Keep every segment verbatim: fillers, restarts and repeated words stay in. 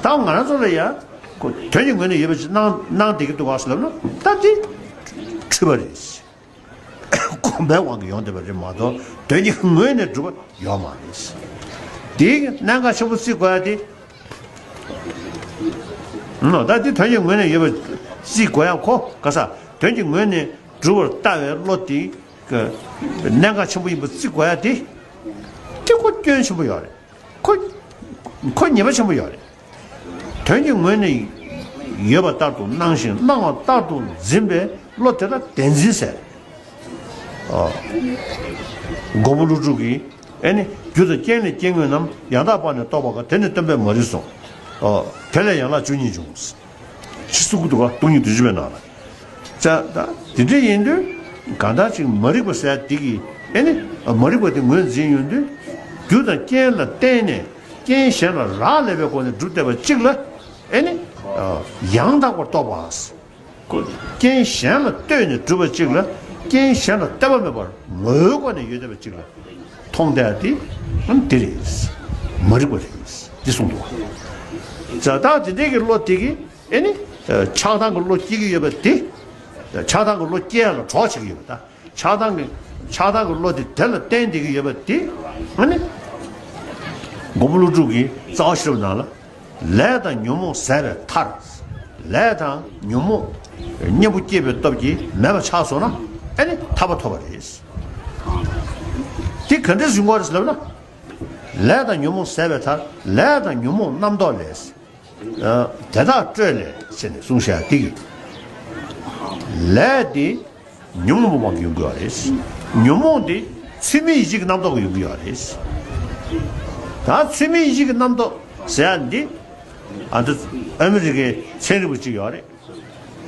ད་ང་རང་ཚོ་ལ་ཡ། ཁོ་དོན་གྱི་ངོས་ནས་ཡོད་པ་ཅིག་སྣང་སྣང་བསྡད་ཀྱི་འདུག་ག་ཟེར་ལབ་ན། ད་དེ་འཁྲུལ་པ་རེད། གོམས་པའི་དབང་གིས་ཡོང་བསྡད་པ་རེད་མ་གཏོགས། དོན་གྱི་ངོས་ནས་གྲུབ་པ་ཡོད་མ་རེད། དེའི་གནད་འགག་ཆེན་པོ་བརྩི་དགོས་ཡ་དེ། ཨ་ད་དེ་དོན་གྱི་ངོས་ནས་ཡོད་པ་བརྩི་དགོས་ཡ། ཁོ་ག་ས་དོན་གྱི་ངོས་ནས་གྲུབ་པར་ལྟ་བའི་བློ་དེ་གནད་འགག་ཆེན་པོ་ཡིན་པ་བརྩི་དགོས་ཡ་དེ། དེ་ཁོ་སྐྱོན་ཆེན་པོ་ཡོད་རེད། ཁོ། ཁོ་ཉེས་པ་ཆེན་པོ་ཡོད་རེད། དོན་གྱི་ངོས་ནས་ཡོད་པ་ལྟར་དུ་སྣང་ཞིང་སྣང་བ་ལྟར་དུ་འཛིན་པའི་བློ་དེ་ལ་བདེན་འཛིན་ཟེར། ཨ། མགོན་པོ་ཀླུ་སྒྲུབ་ཀྱིས། ཨེ་ནི། རྒྱུ་དང་རྐྱེན་ལས་སྐྱེ་དངོས་རྣམས། ཡང་དག་པར་ནི་རྟོགས་པ་དགའ། དེ་ནི་སྟོན་པས་མ་རིག་གསུངས། ཨ། དེ་ལས་ཡན་ལག་བཅུ་གཉིས་འབྱུང་། ཅི་གསུང་གི་འདུག་ག། སྟོང་ཉིད་བདུན་ཅུ་པའི་ནང་ལ། ཙང་ད་དེ་འདྲ་ཡིན་དུས། གང་ལྟར་ཅིག་མ་རིག་པ་ཟེར་དེ་གི། ཨེ་ནི། མ་རིག་པ་དེ་ངོས་འཛིན་ཡོང་དུས། རྒྱུ་དང་རྐྱེན་ལ་བརྟེན་ནས་རྐྱེན་གཞན་ལ་རག་ལས་པའི་སྒོ་ནས་གྲུབ་བསྡད་པ་གཅིག་ལ། ཨེ་ནི། ཡང་དག་པར་རྟོགས་པ། ཁོ་རྐྱེན་གཞན་ལ་ལྟོས་ནས་གྲུབ་པ་གཅིག་ལ། རྐྱེན་གཞན་ལ་ལྟོས་པ་མེད་པར་ངོ་བོའི་སྒོ་ནས་ཡོད་བསྡད་པ་གཅིག་ལ་མཐོང་བསྡད་དེ། ཨ་ནི་དེ་རེད། མ་རིག་པ་རེད། འདི་གསུངས་འདུག་བ། ཙང་ད་དེ་འདྲའི་གི་བློ་དེ་གི། ཨེ་ནི། ཆགས་སྡང་གི་བློ་སྐྱེ་གི་ཡོད་པ་དེ། ཆགས་སྡང་གི་བློ་སྐྱེ་ཡ་ལ་གྲོགས་བྱེད་ཀྱི་ཡོད་པ་ད། ཆགས་སྡང་གི། ཆགས་སྡང་གི་བློ་དེ་དེ་ལ་བརྟེན་བསྡད་ཀྱི་ཡོད་པ་དེ། ཨ་ནི། མགོན་པོ་ཀླུ་སྒྲུབ་ཀྱིས་རྩ་བ་ཤེས་རབ་ནང་ལ། ལས་དང་ཉོན་མོངས་ཟད་པའི་མཐར། ལས་དང་ཉོན་མོངས་གཉེན་པོ་སྐྱེས་པའི་སྟོབས་ཀྱིས་མེད་པ་ཆགས་སོང་ན། ཨེ་ནི་ཐར་པ་ཐོབ་པ་རེད། དེ་ག་འདྲས་ཡོང་གི་རེད་ལབ་ན། ལས་དང་ཉོན་མོངས་ཟད་པའི་མཐར། ལས་དང་ཉོན་མོངས་རྣམ་རྟོག་ལས། དེ་དག་སྤྲོས་ལས་ཟེར་ནས་གསུངས་བཞག་དེ་གི། ལས་དེ་ཉོན་མོངས་པ་གིས་ཡོང་གི་ཡོད་རེད། ཉོན་མོངས་དེ་ཚུལ་མིན་ཡིད་བྱེད་ཀྱི་རྣམ་རྟོག་གིས་ཡོང་གི་ཡོད་རེད། ད་ཚུལ་མིན་ཡིད་བྱེད་ཀྱི་རྣམ་རྟོག་ཟེར་ཡ་འདི། ཨ་ད་ཨ་མི་རི་ཀའི་ཚན་རིག་པ་གཅིག་ཡོད་རེད།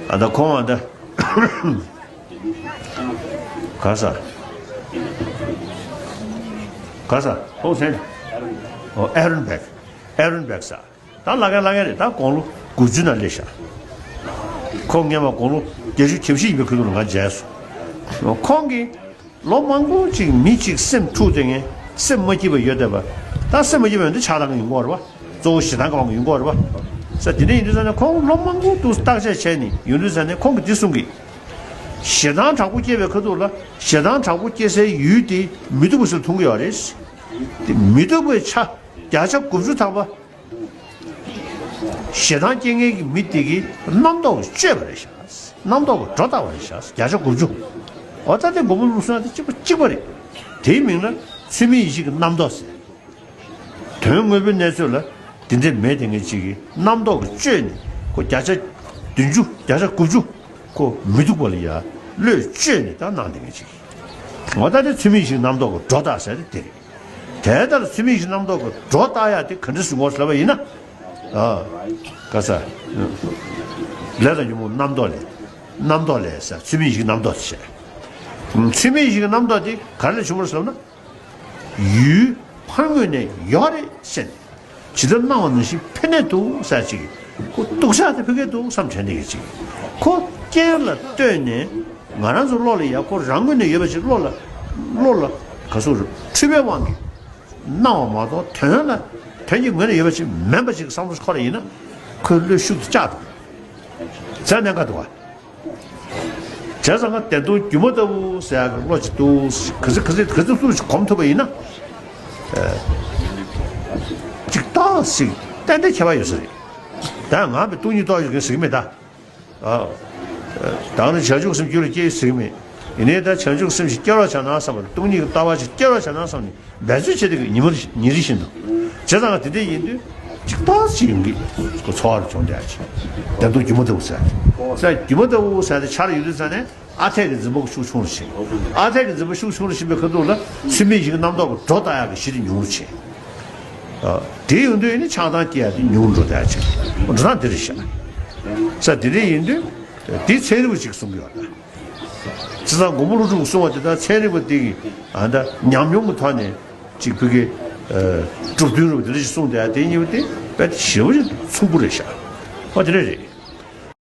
ཨ་ད་ཁོང་ཨ་ད་ག་ས། ག་ས་ཁོང་མཚན། ཨོ་ཨེ་རོན་བྷེག་ཨེ་རོན་བྷེག་ས། ད་ལྷ་རྒན་ལྷ་རྒན་རེད། ད་དགུང་ལོ་དགུ་བཅུ་ན་སླེབས་ཤག་ཁོང་སྔས་མ་དགུང་ལོ་བརྒྱད་ཅུ་གྱ་བཞི་ཡིན་པའི་ཁུལ་དུ་ང་མཇལ་སོང་། ཁོང་གིས་ལོ་མང་པོ་ཅིག་མི་གཅིག་སེམས་འཁྲུགས་དེ་ངས་སེམས་མ་སྐྱིད་པ་ཡོད་བསྡད་པ། ད་སེམས་མ་སྐྱིད་པ་ཡོད་དུས་ཆགས་སྡང་གི་ཡོང་གི་ཡོད་རེད་པ། གཙོ་བོ་ཞེ་སྡང་གི་དབང་གིས་ཡོང་གི་ཡོད་རེད་པ། ས་དེ་འདྲ་ཡིན་དུས་ཙང་ནས་ཁོང་ལོ་མང་པོ་འདུག་བརྟག་དཔྱད་བྱས་ནས་ཡོང་དུས་ཙང་ནས་ཁོང་གིས་འདི་གསུང་གི། ཞེ་སྡང་དྲག་པོ་སྐྱེས་པའི་ཁ་ཐུག་ལ་ཞེ་སྡང་དྲག་པོ་སྐྱེ་སའི་ཡུལ་དེ་མི་སྡུག་པ་ཞིག་ལ་མཐོང་གི་ཡོད་རེད། དེ་མི་སྡུག་པའི་ཆ་བརྒྱ་ཆ་དགུ་བཅུ་ཐམ་པ། ཞེ་སྡང་སྐྱེ་མཁན་གྱི་མི་དེ་གིས་རྣམ་རྟོག་གིས་བཅོས་པ་རེད་ཤག་རྣམ་རྟོག་གིས་སྒྲོ་བཏགས་པ་རེད་ཤག་བརྒྱ་ཆ་དགུ་བཅུ། འོ་ད་དེ་མགོན་པོ་ཀླུ་སྒྲུབ་དེ་གཅིག་པ་གཅིག་པ་རེད། དེའི་མིང་ལ་ཚུལ་མིན་ཡིད་བྱེད་ཀྱི་རྣམ་རྟོག་ཟེར། དོན་དངོས་པོའི་གནས་ཚུལ་ལ་དེ་འདྲས་མེད་དེ་ངས་ཅིག་གི་རྣམ་རྟོག་གིས་བཅོས་ནས་ཁོ་བརྒྱ་ཆ་བདུན་ཅུ་བརྒྱ་ཆ་དགུ་བཅུ་ཁོ་མི་སྡུག་པ་ལ་ཡ་བློས་བཅོས་ནས་ད་སྣང་དེ་ངས་ཅིག་གི། འོ་ད་དེ་ཚུལ་མིན་ཡིད་བྱེད་ཀྱི་རྣམ་རྟོག་གིས་སྒྲོ་བཏགས་ཟེར་དེ་དེ་རེད། དེ་ལྟར་ཚུལ་མིན་ཡིད་བྱེད་རྣམ་རྟོག་གིས་སྒྲོ་བཏགས་ཡ་དེ་ག་འདྲ་ཟེར་དགོས་ལབ་པ་ཡིན་ན། ཨ། ག་ས། ལས་དང་ཉོན་མོངས་རྣམ་རྟོག་ལས། རྣམ་རྟོག་ལས་ཟེར་ཚུལ་མིན་ཡིད་བྱེད་ཀྱི་རྣམ་རྟོག་དེ་བྱས། ཚུལ་མིན་ཡིད་བྱེད་ཀྱི་རྣམ་རྟོག་དེ་ག་རེ་ལས་བྱུང་བ་རེད་ཟེར་ན། ཡུལ་ཕར་ངོས་ནས་ཡོད་རེད་ཟེར་ནས། ཇི་ལྟར་སྣང་བ་ནང་བཞིན་ཕེ་ནས་འདུག་ཟེར་ཅིག་ཁོ་སྡུག་ཅག་དེ་ཕ་གིར་འདུག་བསམ་དྲན་བསྡད་ཀྱི་ཅིག་ཁོ་རྐྱེན་ལ་ལྟོས་ནས་ང་རང་ཚོ་བློ་ལ་ཡ་ཁོ་རང་ངོས་ནས་ཡོད་པ་ཅིག་བློ་ལ། བློ་ལ་ག་ཚོད་འཁྲུལ་པའི་དབང་གིས་སྣང་བ་མ་གཏོགས་དོན་ལ་དོན་གྱི་ངོས་ནས་ཡོད་པ་ཅིག་མིན་པ་ཅིག་བསམ་བློ་ཁོ་རང་ཡིན་ན་ཁོའི་བློས་ཤུགས་ཏུ་བཅག་འགྲོ། ཟེར་གནད་འགག་འདུག་བ། བྱས་ཙང་ང་བདེན་སྟོང་སྒྱུ་མ་ལྟ་བུ་ཟེར་ཡག་གི་བློ་ཅིག་འདུག་ག་ཚོད་ག་ཚོད་ག་ཚོད་ཚུལ་ཞིག་གོམས་ཐུབ་པ་ཡིན་ན། ཅིག་ཏག་ཞིག་ཏན་ཏན་ཁྱད་པར་ཡོད་ས་རེད། ད་ང་བའི་སྟོང་ཉིད་རྟོགས་ཡོད་མཁན་ཟེར་གྱི་མེད་ད། ཨ། ད་ནི་བྱང་ཆུབ་སེམས་རྒྱུད་ལ་སྐྱེས་ཟེར་གྱི་མེད། ཡིན་ནའི་ད་བྱང་ཆུབ་སེམས་ཤིག་སྐྱེ་རོགས་བྱ་ན་བསམ་པ་རེད། སྟོང་ཉིད་ཀྱི་ལྟ་བ་ཞིག་སྐྱེ་རོགས་བྱ་ན་བསམ་ནས་འབད་རྩོལ་བྱེད་དེ་ཉིན་མོར་ཉིན་རེ་བཞིན་དུ། བྱས་ཙང་དེ་འདྲ་ཡིན་དུས་ཅིག་ཏག་ཅིག་ཡོང་གི་ཁོ་ཚོར་བ་བྱུང་བསྡད་ཅིག་བདེན་སྟོང་སྒྱུ་མ་ལྟ་བུ་ཟེར། ཟེར་སྒྱུ་མ་ལྟ་བུ་ཟེར་དེ་ཆར་ཡོད་དུས་ཙང་ནས་ཨ་འཐས་ཀྱི་འཛིན་པ་ཤུགས་ཆུང་རུ་ཕྱིན། ཨ་འཐས་ཀྱི་འཛིན་པ་ཤུགས་ཆུང་རུ་ཕྱིན་པའི་ཁ་ཐུག་ལ་ཚུལ་མིན་ཡིད་བྱེད་ཀྱི་རྣམ་རྟོག་གི་སྒྲོ་བཏགས་ཡག་གི་གཞི་དེ་ཉུང་རུ་ཕྱིན། དེ་ཡོང་དུས་ནི་ཆགས་སྡང་སྐྱེ་ཡ་དེ་ཉུང་འགྲོ་བསྡད་ཅིག་འགྲོ་སྟངས་དེ་རེད་ཤག་ས་དེ་འདྲ་ཡིན་དུས་དེ་ཚན་རིག་པ་ཅིག་གསུང་གི་ཡོད་ད། བྱས་ཙང་མགོན་པོ་ཀླུ་སྒྲུབ་གསུང་བ་དེ་དག་ཚན་རིག་པ་དེ་གིས་ཨ་ད་ཉམས་མྱོང་གི་ཐོག་ནས་ཅིག་ཕ་གི་གྲུབ་དོན་རུ་དེ་འདྲ་ཞིག་གསུངས་བསྡད་ཡ་དེ་གཉིས་པོ་དེ་དཔེ་ཞེ་པོ་ཅིག་མཚུངས་པོ་རེད་ཤག་འོ་དེ་འདྲ་རེད།